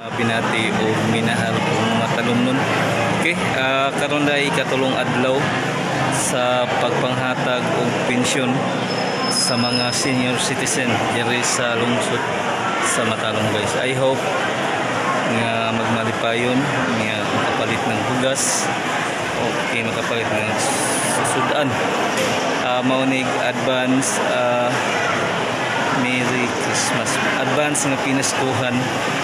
Binati o minahal kong matalumnon. Okay, karon day ikatulong adlaw sa pagpanghatag og pensyon sa mga senior citizen diri sa lungsod sa Matalom, guys. I hope nga magmalipayon nga makapalit ng hugas, okay, makapalit ng susudan. Mao nig advance Merry Christmas. Advance nga pinaskuhan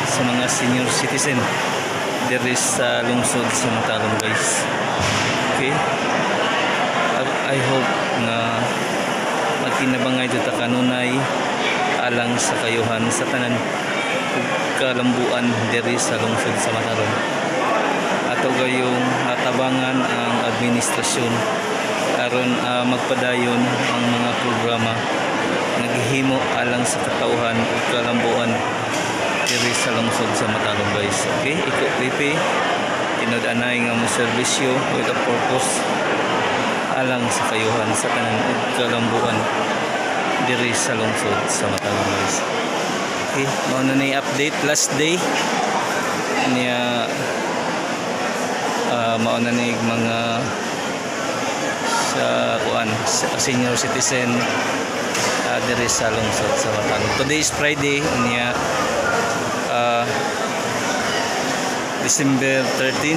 sa mga senior citizen diri sa lungsod sa Matalom, guys. Okay? I hope nga magkinabangay ta kanunay alang sa kayuhan sa tanan ug kalambuan diri sa lungsod sa Matalom. Ato gayong natabangan ang administrasyon aron magpadayon ang mga programa nga gihimo alang sa katawhan ug kalambuan diri sa lungsod sa Matalom, guys. Okay, Iko PP tinud-anay nga mo serbisyo with a purpose alang sa kayuhan sa tanan ug kalambuan diri sa lungsod sa Matalom, guys. Okay, mao na ni update, last day niya. Mao na ni mga sa kuan sa senior citizen diri sa lungsod sa Matalom. Today is Friday niya, December 13,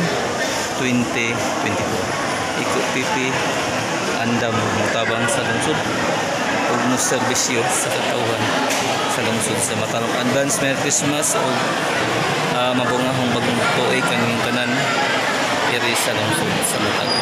2024. Iko PP andam mutabang sa lungsod ug mo serbisyo sa katawhan sa lungsod sa Matalom. Advance Merry Christmas ug mabungahong bagong tuig kaninyong tanan diri sa lungsod sa Matalom.